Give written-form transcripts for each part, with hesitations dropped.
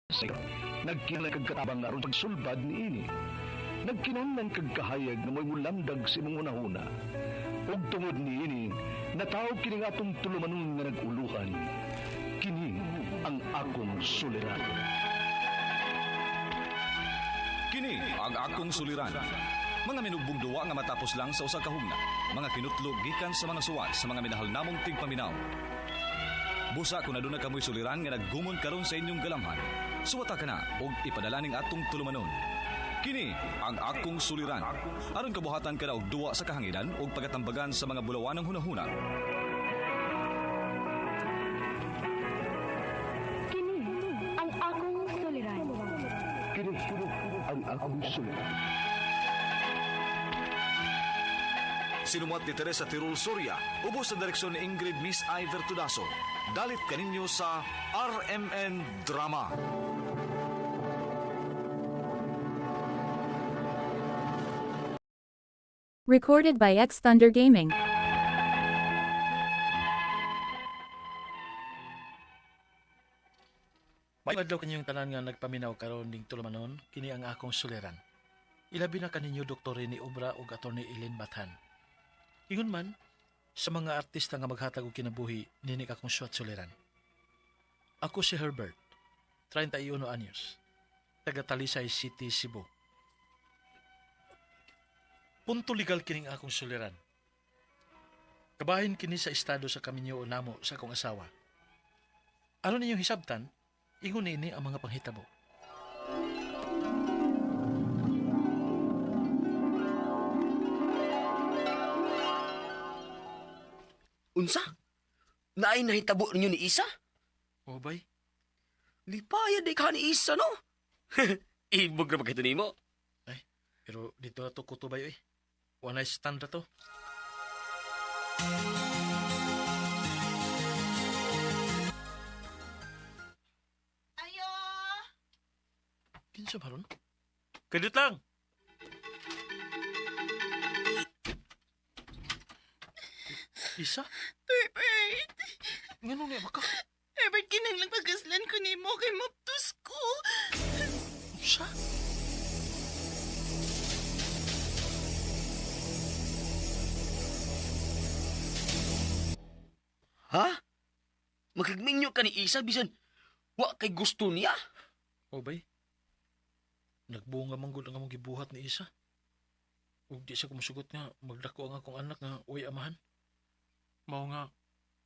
Sa nagkinahanglan kag katabang aron pagsulbad niini. Nagkinahanglan kag kahayag nga mo'y mulamdag sa imong hunahuna. Ug tungod niini, natawo kini nga atong tulumanon nga nag-uluhan. Kini ang akong suliran. Kini ang akong suliran. Mga minugbong duwa nga matapos lang sa usa ka hugna. Mga kinutlo gikan sa mga suwat sa mga minahal namong tigpaminaw. Busa kung aduna kamoy suliran nga naggumon karon sa inyong galamhan. Suwata ka na og ipadala ning atong tulumanon. Kini ang akong suliran. Aron kabuhatan ka na og duwa sa kahanginan og pagatambagan sa mga bulawanang hunahuna. Kini ang akong suliran. Kini ang akong suliran. Sinumuat ni Teresa Tirul Soria, ubos sa direksyon ni Ingrid Miss I. Vertudaso. Dalit kaninyo sa RMN Drama. Recorded by X Thunder Gaming. Maayong adlaw kaninyong tanan nga nagpaminaw karon ning tulumanon, kini ang akong suliran. Ilabi na kaninyo Dr. Rene Obra ug Attorney Ellen Bathan. Ingon man, sa mga artista nga maghatag og kinabuhi, nini akong suwat suliran. Ako si Herbert, 31 anyos, taga Talisay City, Cebu. Punto legal kining akong suliran. Kabahin kini sa estado sa kaminyo o namo sa akong asawa. Aron ninyong hisabtan, ingon niini ang mga panghitabo. Unsa? Naay nahitabo ninyo ni Isa? O bay, Lipaya di ka ni Isa, no? Ibog na ba kito nimo? Ay, pero dito na to kutubay eh. One night stand na to. Ayo! Kinsa ba ron? Kadit lang! Isa? Herbert! Ngano niya baka? Herbert, kinahanglang pagkaslan ko nimo kay maptos ko. Unsa? Ha? Makigminyo ka ni Isa bisan wa kay gusto niya. O bay, nagbunga man gud ang among gibuhat ni Isa. Ug di siya kumusugot nga magdako ang akong anak nga uy amahan. Mao nga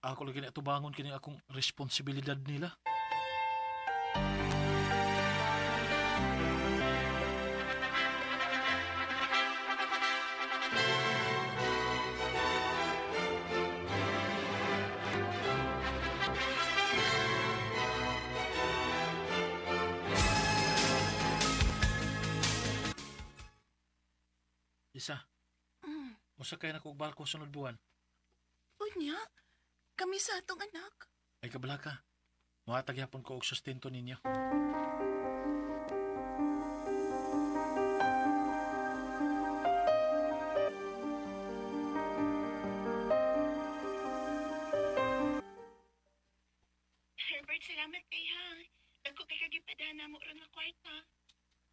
ako lagi na tubangon kini akong responsibilidad nila. Isa, mosakay na ko og barko sunod buwan. Unya, kami sa atong anak. Ay kabala ka. Mohatag gyapon ko og sustento ninyo. Herbert, salamat kay ha. Dagko kay kagipadana mo ron nga kwarta.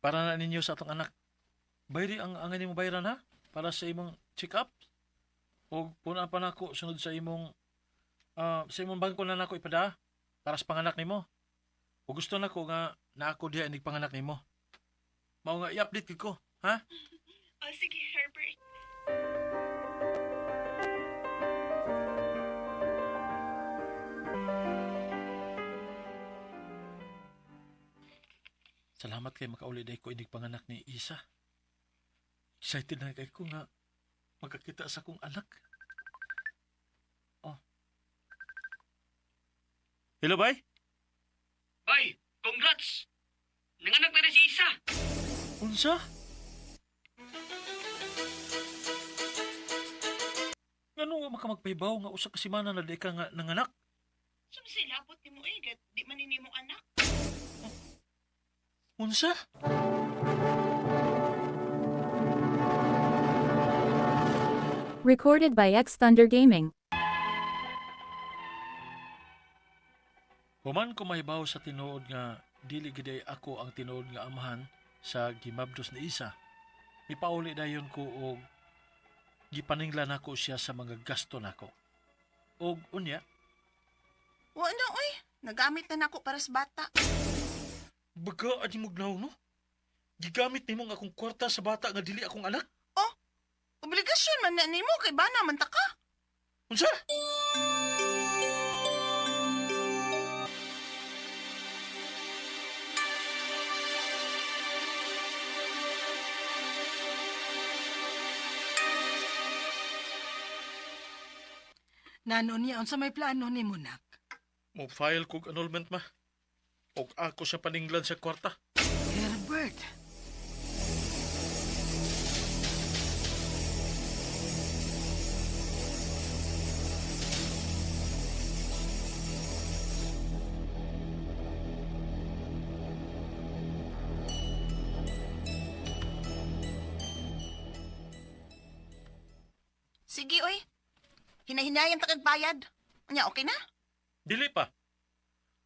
Para na ninyo sa atong anak. Bayri ang angay nimo bayran ha para sa imong check-up. Og puna pa nako sunod sa imong sa imong bangko na nako ipada para sa panganak nimo. O gusto nako nga naako diha inig panganak nimo. Mao nga i-update gid ko, ha? O sige, Herbert. Salamat kay makauli day ko inig panganak ni Isa. Excited na kay ko nga magkakita sa akong anak. Oh. Hello, bay? Bay, congrats! Nanganak na rin si Isa. Unsa? Ngano nga makamagpahibaw nga usa ka semana na di ka nga nanganak? Sumsilapot nimo eh, gat di man ni mo anak. Unsa? Recorded by X Thunder Gaming. Human ko mahibaw sa tinuod nga dili gid ako ang tinuod nga amahan sa gimabdos ni Isa. Mipauli dayon ko og gipaninglan nako siya sa mga gasto nako. Og unya, Wa na oy. Nagamit na nako para sa bata. baga ani mo gnaw no? Gigamit nimo ang akong kwarta sa bata nga dili akong anak. Oh, obligasyon man na nimo kay bana man ta ka. Unsa? Nano niya unsa may plano nimo nak? Mo file kog annulment ma. Og ako sa paninglan sa kwarta. Herbert. Sige oy. Hinahinayan ta kag bayad. Unya okay na? Dili pa.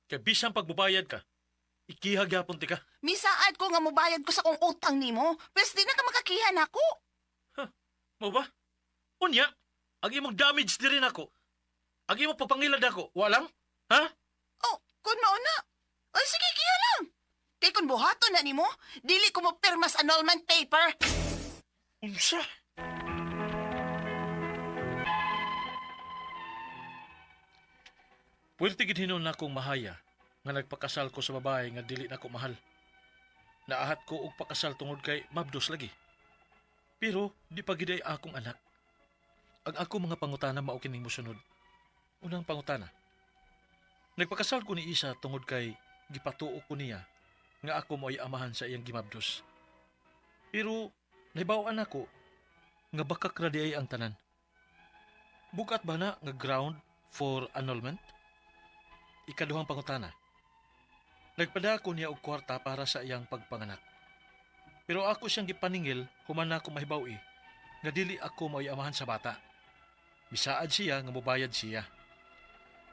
Kay bisan pagbubayad ka, ikiha gyapon ti ka. Misaad ko nga mobayad ko sa kong utang nimo. Pwes di na ka makakiha nako. Mo ba? Unya, ang imong damage diri nako. Ang imong pagpangilad nako, walang? Ha? Oh, kun mao na. Oy sige kiha lang. Kay kun buhaton na nimo, dili ko mo pirma sa annulment paper. Unsa? Puwerte gid hinuon nakong mahaya nga nagpakasal ko sa babae nga dili nako mahal. Naahat ko og pakasal tungod kay mabdos lagi. Pero di pa gid ay akong anak. Ang ako mga pangutana mao kining mosunod. Unang pangutana. Nagpakasal ko ni Isa tungod kay gipatuo ko niya nga ako mo'y amahan sa iyang gimabdos. Pero nahibaw-an ako nga bakak ra di ay ang tanan. Bukat ba na nga ground for annulment? Ikaduhang pangutana. Nagpadako niya og kwarta para sa iyang pagpanganak. Pero ako siyang gipaningil human na ako mahibaw-i nga dili ako mao'y amahan sa bata. Bisaad siya nga mobayad siya.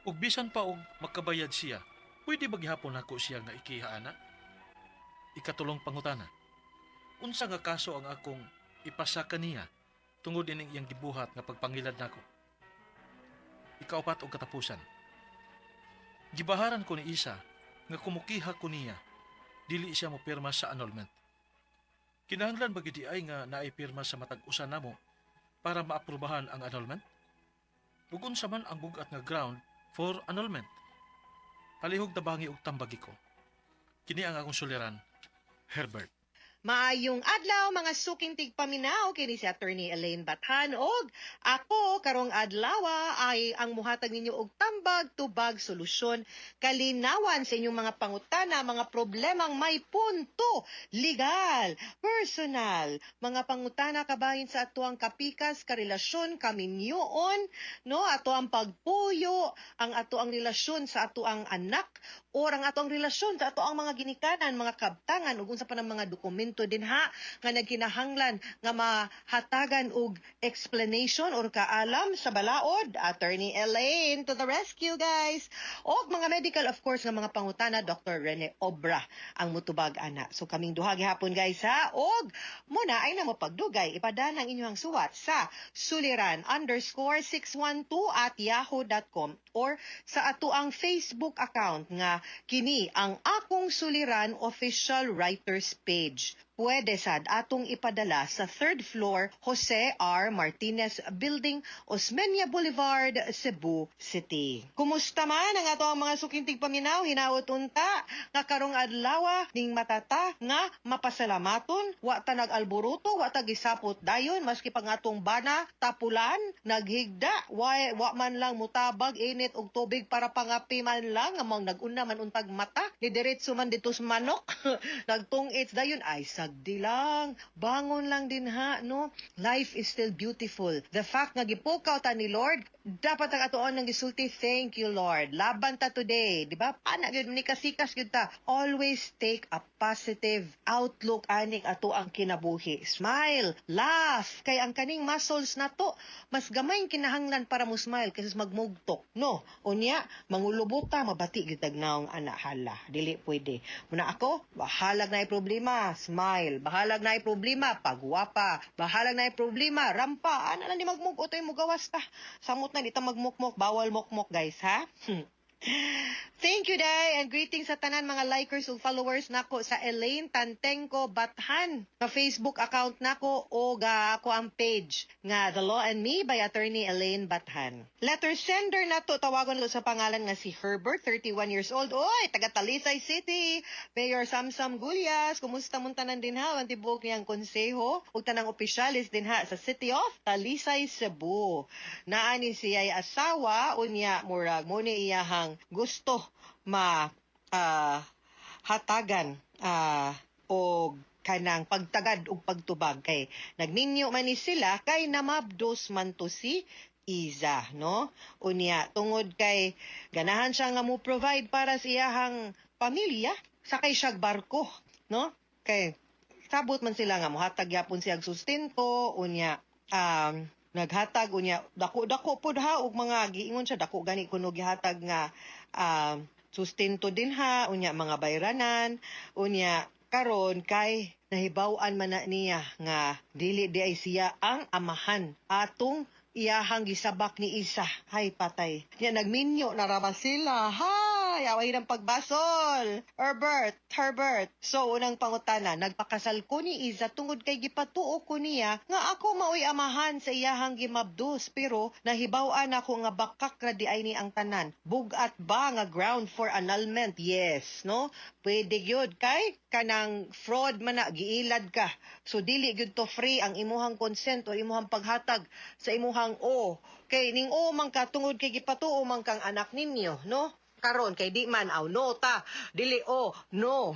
Ug bisan pa og makabayad siya, pwede ba gihapon nako siya nga ikiha ana? Ikatulong pangutana. Unsa nga kaso ang akong ipasa kaniya tungod ining iyang gibuhat nga pagpangilad nako? Ikaupat og katapusan. Gibaharan ko ni Isa nga kumukiha ko niya, dili siya mopirma sa annulment. Kinahanglan ba gid ay nga naay pirma sa matag usa namo para maaprubahan ang annulment? Ug unsa man ang bug-at nga ground for annulment? Palihog tabangi og tambagi ko. Kini ang akong suliran, Herbert. Maayong adlaw mga suking tigpaminaw kini si Attorney Elaine Bathan og ako karong adlaw ay ang muhatag ninyo og tambag tubag solusyon kalinawan sa inyong mga pangutana, mga problemang may punto legal, personal, mga pangutana kabahin sa atuang kapikas, karelasyon, kaminyoon, no, ato ang pagpuyo, ang ato ang relasyon sa ato ang anak or ang atong relasyon sa ato ang mga ginikanan, mga kabtangan ug unsa pa ng mga dokumento din ha nga nagkinahanglan nga mahatagan og explanation or kaalam sa balaod. Attorney Elaine to the rescue, guys. Og mga medical, of course, nga mga pangutana, Dr. Rene Obra ang mutubag ana. So kaming duha gihapon, guys, ha. Og muna ay namo pagdugay, ipadala ang inyong suwat sa suliran_612@yahoo.com or sa ato ang Facebook account nga kini ang Akong Suliran Official Writers Page. Pwede sad atong ipadala sa third floor, Jose R. Martinez Building, Osmeña Boulevard, Cebu City. Kumusta man ang ato ang mga sukintig paminaw, hinaot unta nga karong adlaw ning matata nga mapasalamaton, wa ta nag-alboruto, wa ta gisapot dayon maski pa nga atong bana tapulan, naghigda, wa, wa man lang mutabag init og tubig para pangapi man lang among naguna man untag mata ni diretso man dito sa manok nagtungits dayon ay sagdi lang, bangon lang din ha, no? Life is still beautiful. The fact nga gipukaw ta ni Lord. Dapat ang atoon ng gisulti, "Thank you, Lord. Laban ta today," di ba? Ana gyud ni kasikas gyud ta. Always take a positive outlook aning ato ang kinabuhi. Smile, laugh, kay ang kaning muscles nato mas gamay kinahanglan para mo smile kaysa magmugtok, no? Unya, mangulubot ta, mabati gyud tag naong ana, hala. Dili pwede. Muna ako, bahalag na problema, smile. Bahalag na problema, pagwapa. Bahalag na problema, rampa. Ana lang ni magmugot ay mugawas ta. Samot na di ta magmukmok, bawal mukmok, guys, ha? Thank you, Day, and greetings sa tanan mga likers ug followers nako sa Elaine Tantengco Bathan nga Facebook account nako o ga ako ang page nga The Law and Me by Attorney Elaine Bathan. Letter sender nato, tawagon ko sa pangalan nga si Herbert, 31 years old. Oy, taga Talisay City. Mayor Samsam Gullas, kumusta mong tanan din ha? Ang tibuok niyang konseho ug tanang opisyalis din ha sa City of Talisay, Cebu. Naani siya ay asawa, unya murag mo ni iyahang gusto ma hatagan og kanang pagtagad og pagtubag kay nagminyo man ni sila kay namabdos man to si Iza, no? Unya tungod kay ganahan siya nga mo provide para sa iyahang pamilya, sakay siya barko, no? Kay sabot man sila nga mohatag gyapon siya og sustento, unya naghatag, unya dako-dako pud ha og mga giingon siya, dako gani kuno gihatag nga sustento din ha, unya mga bayranan. Unya karon kay nahibaw-an man na niya nga dili di ay siya ang amahan atong iyahang gisabak ni Isa. Hay, patay. Nya nagminyo na ra ba sila? Hay, away ng pagbasol. Herbert, Herbert. So, unang pangutana, nagpakasal ko ni Iza tungod kay gipatuo ko niya nga ako maoy amahan sa iyahang gimabdos, pero nahibaw-an ako nga bakak ra di ay ni ang tanan. Bugat ba nga ground for annulment? Yes, no? Pwede gyud kay kanang fraud man na, giilad ka. So dili gyud to free ang imuhang consent o imuhang paghatag sa imuhang o. Kay ning o man ka tungod kay gipatuo man kang anak ninyo, no? Karon kay di man aw no ta, dili o no.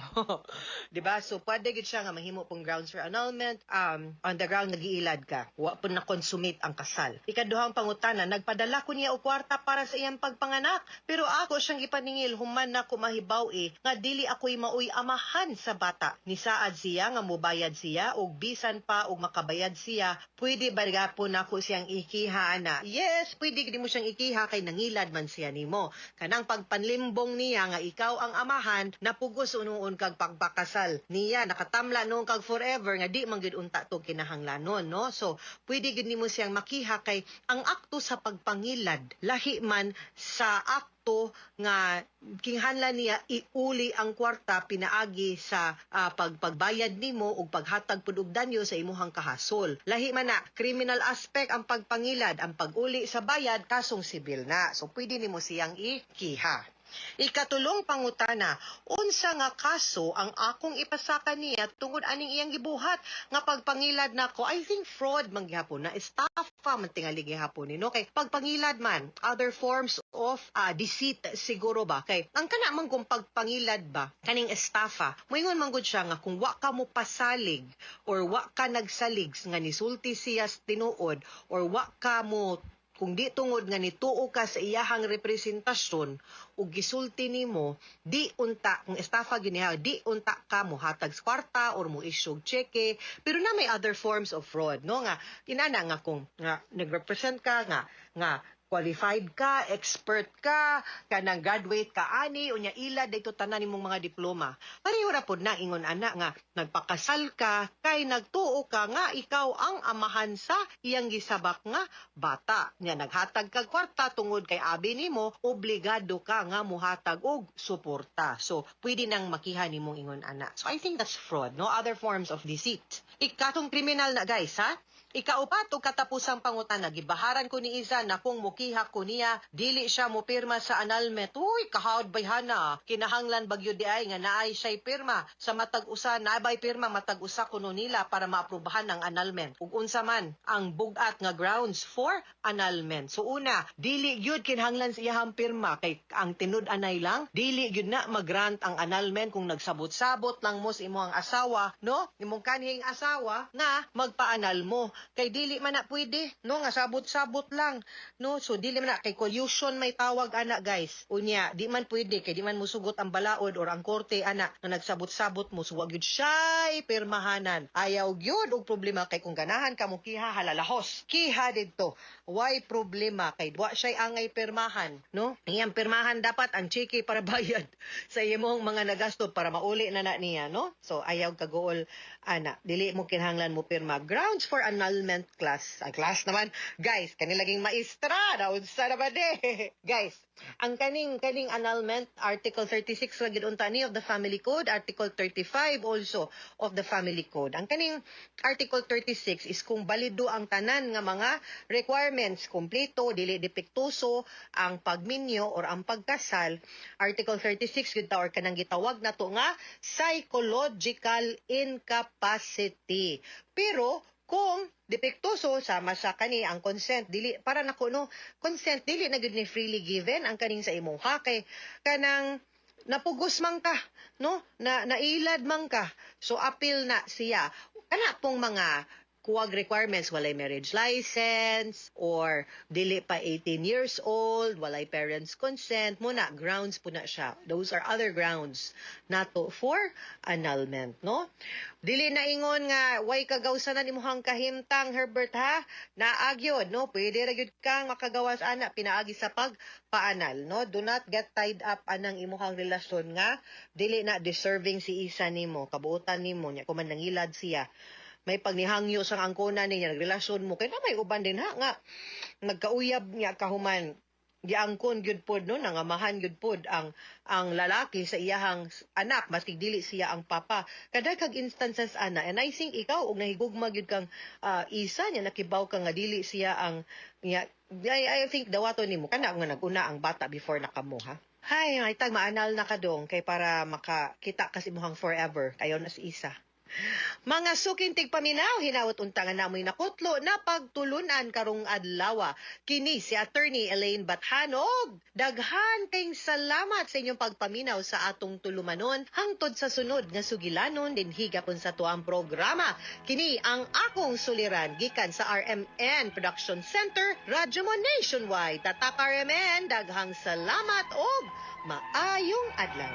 Di ba? So pwede gid siya nga mahimo pong grounds for annulment on the ground nagiilad ka. Wa pud na consummate ang kasal. Ikaduhang pangutana, nagpadala ko niya og kwarta para sa iyang pagpanganak, pero ako siyang gipaningil human na ko mahibaw eh nga dili ako'y maoy amahan sa bata. Nisaad siya nga mobayad siya, og bisan pa og makabayad siya, pwede ba gapon nako siyang ikiha ana? Yes, pwede gid mo siyang ikiha kay nangilad man siya nimo. Kanang pagpanlimbong niya nga ikaw ang amahan, napugos unuon kag pagpakasal niya, nakatamla noon kag forever nga di man gid unta to kinahanglanon, no? So pwede gid nimo siyang makiha kay ang akto sa pagpangilad lahi man sa akto nga kinahanglan niya iuli ang kwarta pinaagi sa pagpagbayad nimo ug paghatag pud og danyo sa imuhang kahasol. Lahi man na criminal aspect ang pagpangilad, ang pag-uli sa bayad kasong sibil na. So pwede nimo siyang ikiha. Ikatulong pangutana, unsa nga kaso ang akong ipasaka niya tungod aning iyang gibuhat nga pagpangilad nako? I think fraud man gihapon na, estafa man tingali gihapon ni, no? Kay pagpangilad man, other forms of deceit siguro ba, kay ang kana man kung pagpangilad ba kaning estafa, moingon man gud siya nga kung wa ka mo pasalig or wa ka nagsalig nga nisulti siya sa tinuod or wa ka mo kung di tungod nga nituo ka sa iyahang representasyon ug gisulti nimo, di unta kung estafa giniha, di unta ka mo hatag sa kwarta or mo issue og cheque. Pero na may other forms of fraud, no, nga inana nga kung nga nagrepresent ka nga nga qualified ka, expert ka, kanang graduate ka ani, unya ila dito tanan nimong mga diploma. Pareho ra pod na ingon ana nga nagpakasal ka kay nagtuo ka nga ikaw ang amahan sa iyang gisabak nga bata. Nya naghatag kag kwarta tungod kay abi nimo obligado ka nga muhatag og suporta. So pwede nang makiha nimong ingon ana. So I think that's fraud, no? Other forms of deceit. Ikatong criminal na, guys, ha? Ikaupat ug katapusang pangutana, gibaharan ko ni Iza na kung mukiha ko niya, dili siya mopirma sa annulment. Uy, kahawd bayhana. Kinahanglan bagyo di ay nga naay siya'y pirma sa matag usa, naabay pirma matag usa kuno nila para maaprubahan ang annulment. Ug unsa man ang bugat nga grounds for annulment? So una, dili gyud kinahanglan sa iyahang pirma kay ang tinud-anay lang, dili gyud na mag-grant ang annulment kung nagsabot-sabot lang mo sa imong asawa, no? Imong kanhing asawa nga magpa-annul mo. Kay dili man na pwede, no, nga sabot-sabot lang, no? So dili man na kay collusion may tawag ana, guys. Unya, di man pwede kay di man musugot ang balaod or ang korte ana nga nagsabot-sabot mo, so wag gyud siya'y pirmahanan. Ayaw gyud og problema kay kung ganahan ka mo kiha, halalahos. Kiha didto. Why problema kay wa siya'y angay pirmahan, no? Iyang pirmahan dapat ang cheque para bayad sa imong mga nagasto para mauli na na niya, no? So ayaw kaguol ana, dili mo kinahanglan mo pirma. Grounds for annulment class. Ang class naman, guys, kani laging maestra, naunsa na ba de? Guys, ang kaning annulment, Article 36 ra gid unta ni of the Family Code, Article 35 also of the Family Code. Ang kaning Article 36 is kung balido ang tanan nga mga requirements, kumpleto, dili depektuso ang pagminyo or ang pagkasal. Article 36 gyud ta or kanang gitawag nato nga psychological incapacity. Pero kung depektuso sama sa kani ang consent, dili para nako, no, consent dili na gyud ni freely given ang kaning sa imong ha, kay kanang napugos man ka, no, na nailad man ka, so appeal na siya. Kana pong mga kuwag requirements, walay marriage license or dili pa 18 years old, walay parents consent mo na, grounds po na siya. Those are other grounds nato for annulment, no? Dili na ingon nga way kagawsanan imuhang kahimtang, Herbert, ha. Naagyod, no? Pwede ra gyud kang makagawas ana pinaagi sa pagpaanal, no? Do not get tied up anang imuhang relasyon nga dili na deserving si Isa nimo, kabuotan nimo nya kuman nangilad siya, may pagnihangyo sang angkona niya, nagrelasyon mo kay na may uban din ha nga nagkauyab niya kahuman giangkon gyud pod, no, nangamahan gyud pod ang lalaki sa iyahang anak maski dili siya ang papa. Kadaghag instances ana, and I think ikaw og nahigugma gyud kang isa niya, nakibaw ka nga dili siya ang niya, I think dawaton nimo kana nga naguna ang bata before na kamo, ha. Hay, ay tag maanal na ka dong kay para makakita kasi imuhang forever kayo na si Isa. Mga suking tigpaminaw, hinaot unta nga namoy nakutlo na pagtulunan karong adlaw. Kini si Attorney Elaine Bathanog. Daghan kayong salamat sa inyong pagpaminaw sa atong tulumanon hangtod sa sunod nga sugilanon dinhi gapon sa tuang programa. Kini ang akong suliran gikan sa RMN Production Center, Radyo Mo Nationwide. Tatak RMN, daghang salamat og maayong adlaw.